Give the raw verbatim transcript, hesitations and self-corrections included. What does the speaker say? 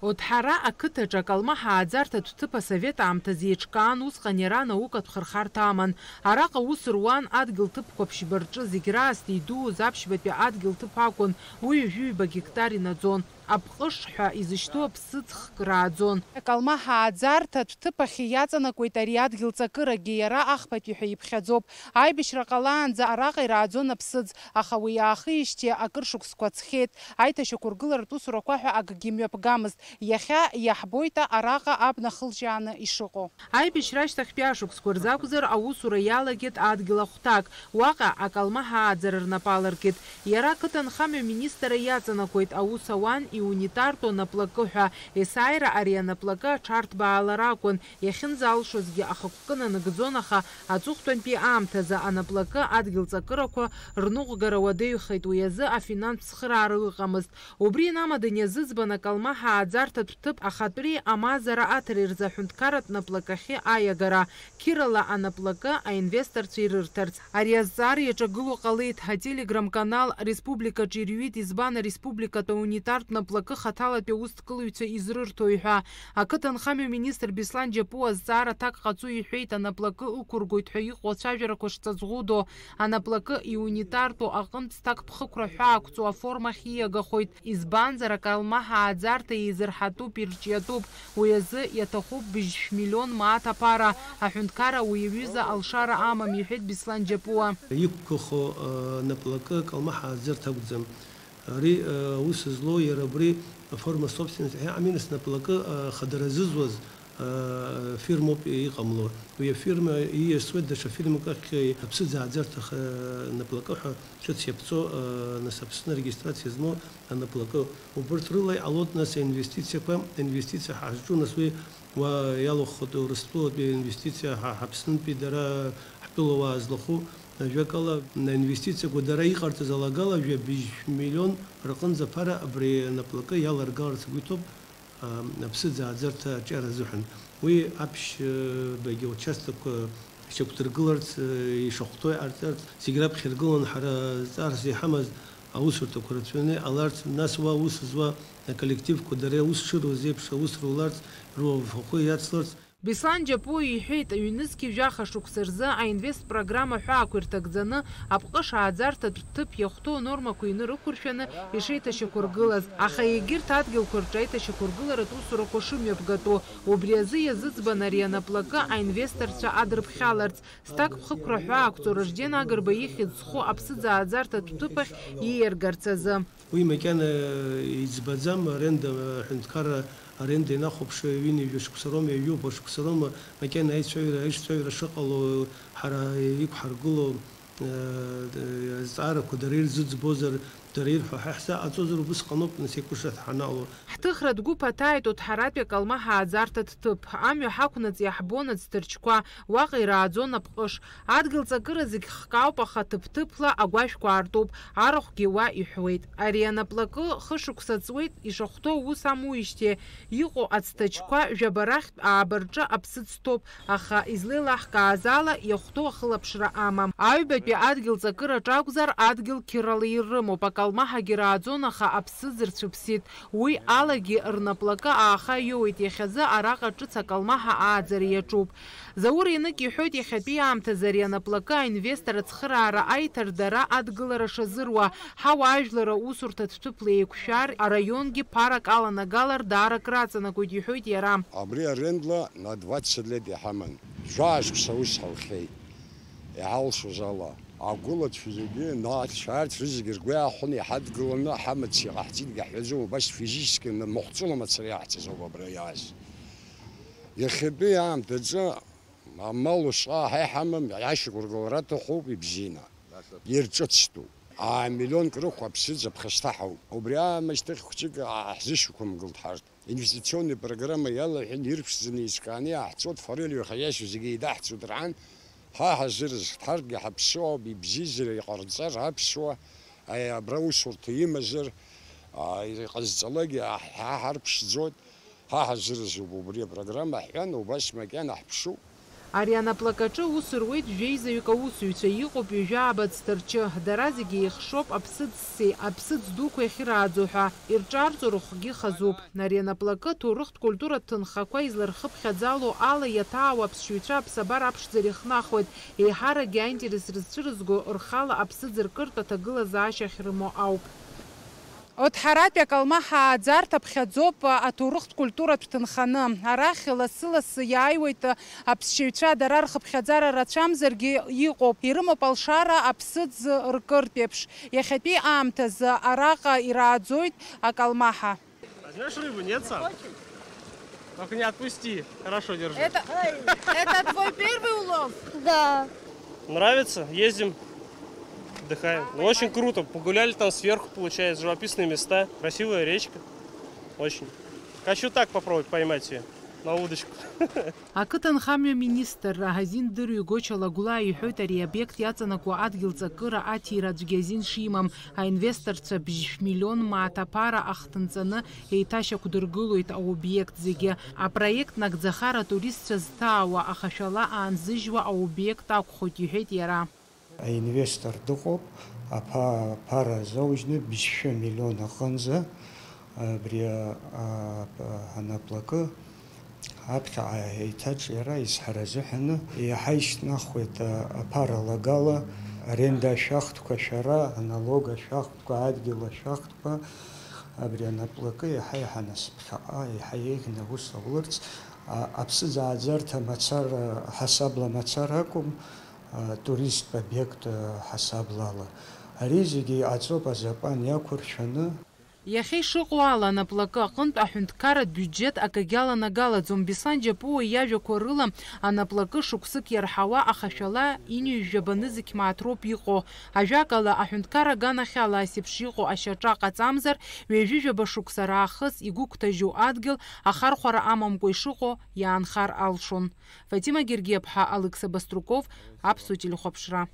Оҭҳара ақыҭаҿы акалмаҳа ааӡарҭатә ҭыԥ асовет аамҭазы еиҿкаан, усҟан иара анаукатә хырхарҭа аман. Араҟа аус руан адгьыл ҭыԥқәа ԥшьба рҿы зегь раасҭа идууз аԥшьбатәи адгьыл ҭыԥ акәын, уи ҩажәи ҩба гектар инаӡон. Аԥҟыш ҳәа изышьҭоу аԥсыӡ хк рааӡон. Акалмаҳа ааӡарҭатә ҭыԥ ахь иаҵанакуеит ари адгьыл ҵакырагьы, иара ахԥатәи ҳәа иԥхьаӡоуп. Аибашьра ҟалаанӡа араҟа ирааӡон аԥсыӡ, аха уи аахижьҭеи акыр шықәсқәа ҵхьеит. Аиҭашьақәыргыларатә усурақәа ҳәа акгьы мҩаԥгамызт. Иахьа иаҳбоит араҟа абна хылҿиааны ишыҟоу. Аибашьра ашьҭахьтәи ашықәсқәа рзы акәзар, аусура иалагеит адгьыл ахәҭак. Уаҟа акалмаҳа ааӡара рнапы аларкит. Иара ақыҭанхамҩа министр иаҵанакуеит, аус ауан иунитартә анаплакы ҳәа. Есааира ари анаплакы аҽарҭбаалар акәын, иахьынӡалшозгьы ахықәкы нанагӡон, аха аҵыхәтәантәи аамҭазы анаплакы адгьыл ҵакырақәа рныҟәгара уадаҩхеит, уи азы афинанстә цхыраара ыҟамызт. Убри инамадан иазыӡбан акалмаҳа ааӡарҭатә ҭыԥ ахатәреи амазара аҭареи рзы аҳәынҭқарратә наплакахьы аиагара, қьырала анаплакы аинвесторцәа ирырҭарц. Ари азҵаара иаҿагыло ҟалеит ҳателеграм-канал. Республикаҿы ирҩит, избан ареспубликатә аунитартә наплакы хаҭалатәи аусҭкылаҩцәа изрырҭои ҳәа. Ақыҭанхамҩа министр Беслан Џьапуа азҵаара аҭак ҟаҵо иҳәеит, анаплакы ықәыргоит ҳәа иҟоу ацәажәарақәа шҵаҵӷәыдо. Анаплакы иунитартәу аҟынтә зҭакԥхықәра ҳәаақәҵоу аформа ахь ииагахоит, избанзар, акалмаҳа ааӡарҭа еизырҳатәуп, ирҿиатәуп, уи азы иаҭахуп быжьшә миллион мааҭ аԥара, аҳәынҭқарра уи аҩыза алшара амам, иҳәеит Беслан Џьапуа. Иқәгәыӷхо, э, наплакы акалмаҳа ааӡарҭа акәӡам. Ари, э, аус злоу иара убри аформа собственности ҳәа аминус наплакы, э, хадара зызуаз, э, фирмоуп иҟамло. Уи афирма ииасуеит даҽа фирмак ахь аԥсыӡ ааӡарҭа, э, наплакы ҳәа ҿыц иаԥҵоу, э, нас Аԥсны арегистрациа змоу анаплакы. Убырҭ рыла иҟалоит нас аинвестициақәа, аинвестициа ҳазҿу, нас уи уа иалахәхоит Урыстәылатәи аинвестициа ҳа-, ҳаԥснынтәи дара ҳтәылауаа злахәу, ажәакала, аинвестициақәа дара иҟарҵаз алагала жәа быжь миллион рҟынӡа аԥара абри анаплакы иаларгаларц агәы иҭоуп, а, аԥсыӡ ааӡарҭа аҿиара азыҳәан. Уи аԥшьбагьы аучасткқәа шьақәдыргыларц, э, ишахәҭоу иҟарҵарц, зегь раԥхьа иргылон ҳара зҵаарас иҳамаз аусурҭақәа рацәаны иҟаларц, нас уа аус зуа аколлективқәа дара аус шыруаз еиԥш аус руларц, руаҩхәы иацларц. Беслан Џьапуа иҳәеит, ҩнызқьи жәаха шықәса рзы аинвест программа ҳәаақәа ирҭагӡаны аԥҟыш ааӡарҭатә ҭыԥ иахәҭоу анормақәа инырықәыршәаны ишеиҭашьақәыргылаз, аха егьырҭ адгьылқәа рҿы аиҭашьақәыргыларатә усурақәа шымҩаԥгатәу, убри азы иазыӡбан ари анаплакы аинвесторцәа адырԥхьаларц, зҭакԥхықәра ҳәаақәҵоу Ражден Агрба ихьӡ зху аԥсыӡ ааӡарҭатә ҭыԥ ахь ииаргарц азы. Уи макьана иӡбаӡам, аренда, аҳәынҭқарра аренда инахәаԥшуа ҩынҩажәа шықәса роума, ҩажәи жәохә шықәса роума, макьана аицәажәара, аишцәажәара шыҟало, ҳара иқәҳаргыло, э, азҵаарақәа дара ирзыӡбозар, дара ирҳәо ҳәа ҳзаҟаҵозар, убысҟаноуп, нас, еиқәыршаҭ ҳанало. Ҳҭыхратә гәыԥ аҭааит Оҭҳаратәи акалмаҳа ааӡарҭатә ҭыԥ. Амҩа ҳақәнаҵ иаҳбон аӡҭарчқәа, уаҟа ирааӡон аԥҟыш. Адгьыл ҵакыра зегь хкаауп, аха ҭыԥ-ҭыԥла агәашәқәа аартуп, арахәгьы уа иҳәуеит. Ари анаплакы хышықәса ҵуеит, ишахәҭоу аус амуижьҭеи, иҟоу ацҭачқәа жәаба рахьтә ааба рҿы аԥсы ӡҭоуп, аха излеилаҳкааз ала, иахәҭоу ахылаԥшра амам. Аҩбатәи адгьыл ҵакыраҿ акәзар, адгьыл қьырала ирымоуп, акалмаҳагьы рааӡон, аха аԥсыӡ рцәыԥсит. Уи алагьы рнаплакы ааха иоуеит, иахьазы араҟа ҿыц акалмаҳа ааӡара иаҿуп. Заур Енык иҳәоит, иахьатәи аамҭазы ари анаплакы аинвестор ацхыраара аиҭар дара адгылара шазыруа, ҳауаажәлар аусурҭа ҭҭәыԥла еиқәшәар, араионгьы ԥарак аланагалар даара акраҵанакуеит, иҳәоит иара. Абри арендла на двадцать лет иҳаман. Жәаа шықәса аус ҳалхеит. Иҳалшоз ала, агәылацәа зегьы, нарҭ, шәарҭ рызегьы ргәы иаахәаны иҳадгыланы ҳамаҵ иҟаҳҵеит ҳәа ҳәаӡом, убас физически махәҵыла мацара иаҳҵаз ауп абра иааз. Иахьатәи аамҭаҿы амал ус ҟаҳа иҳамам, ашьақәыргылара аҭахуп, ибзианы. Ирҿыцтәуп. Аа, миллионк рыхә аԥсыӡ аԥхасҭа ҳауп. Убри аамышьҭахь хәҷык ааҳзышьақәымгылт ҳарҭ. Инвестиционный программа иалаҳәан, ирԥшӡаны еиҿкааны иаҳҵоит, форель ҩаха иашьоу зегьы еидаҳҵоит рҳәан, ҳа ҳазырыз ҳарҭгьы ҳаԥсуоуп, ибзиазар иҟарҵар аԥсуа, аи, абра усурҭа имазар, а, иҟазҵалакгьы ҳа ҳарԥшӡоит, ҳа ҳазырызуп убри апрограмма ҳҳәан, убас макьана ҳԥшуп. Ари анаплакаҿы аус руеит жәеизаҩык аусзуҩцәа, иҟоуп ҩажәа абацҭа рчы. Дара зегьы еихшоуп аԥсыӡ ссеи аԥсыӡ дуқәеи ахьырааӡо ҳәа, ирҿарҵо рыхәгьы хазуп. Ари анаплакы аҭоурыхтә культуратә ҭынхақәа излархыԥхьаӡало ала иаҭаауа аԥсшьаҩцәа аԥсабара аԥшӡара ихнахуеит, еиҳаракгьы аинтерес рызцәырызго рхала аԥсыӡ ркыртә аҭагылазаашьа ахьрымоу ауп. Оҭҳаратәи акалмаҳа ааӡарҭа ԥхьаӡоуп аҭоурыхтә культуратә ҭынханы. Арахь лассы-лассы иааиуеит аԥсшьаҩцәа, дара рхыԥхьаӡара рацәамзаргьы иҟоуп. Ирымоуп алшара аԥсыӡ ркыртә еиԥш. Иахьатәи аамҭазы араҟа ирааӡоит акалмаҳа. Возьмёшь рыбу, нет, сам? Только не отпусти. Хорошо, держи. Это, это твой первый улов? Да. Нравится? Ездим, отдыхаем. Ну, очень круто. Погуляли там сверху, получается, живописные места. Красивая речка. Очень. Хочу так попробовать поймать её на удочку. Ақыҭанхамҩа министр Раҳазин Дырҩи Гоча Лагәлаа иҳәоит ари аобиект иаҵанакуа адгьыл ҵакыра аҭира аӡәгьы азин шимам, аинвесторцәа бжьшә миллион мааҭ аԥара ахҭынҵаны еиҭашьақәдыргылоит аобиект зегьы. Апроект нагӡахар атуристцәа зҭаауа, ахашәала аанзыжьуа аобиект акәхоит, иҳәеит иара. Аинвестор дыҟоуп, аԥа-, аԥара азоужьны бжьшәа миллион аҟынӡа, абри, а, а, анаплакы аԥхьаҟа еиҭаҿиара изҳара азыҳәаны иаҳа ишьҭнахуеит, а, аԥара лагала аренда ашәахтәқәа шәара, аналог ашәахтәқәа, адгьыл ашәахтәқәа, абри анаплакы иаҳа-иаҳа нас ԥхьаҟа, иаҳа еиӷьны аус аулырц, а, аԥсыӡ ааӡарҭа мацара, ҳасабла мацара акәым, а, туристтә обиект, а, ҳасаблала. Ари зегьы иҟаҵоуп азакәан иақәыршәаны. Иахьа ишыҟоу ала, анаплакы аҟынтә аҳәынҭқарратә биуџьет акагьы аланагалаӡом. Беслан Џьапуа иажәақәа рыла, анаплакы шықәсык иарҳауа ахашәала ҩынҩажәаба нызқь мааҭ роуп иҟоу. Ажәакала, аҳәынҭқарра аганахьала ас еиԥш иҟоу ашьаҿа ҟаҵамзар, ҩажәижәаба шықәса раахыс игәыгәҭажьу адгьыл ахархәара амамкәа ишыҟоу иаанхар алшон. Фатима Гергиаԥҳа, Алықьса Баструков, Аԥсуа телехәаԥшра.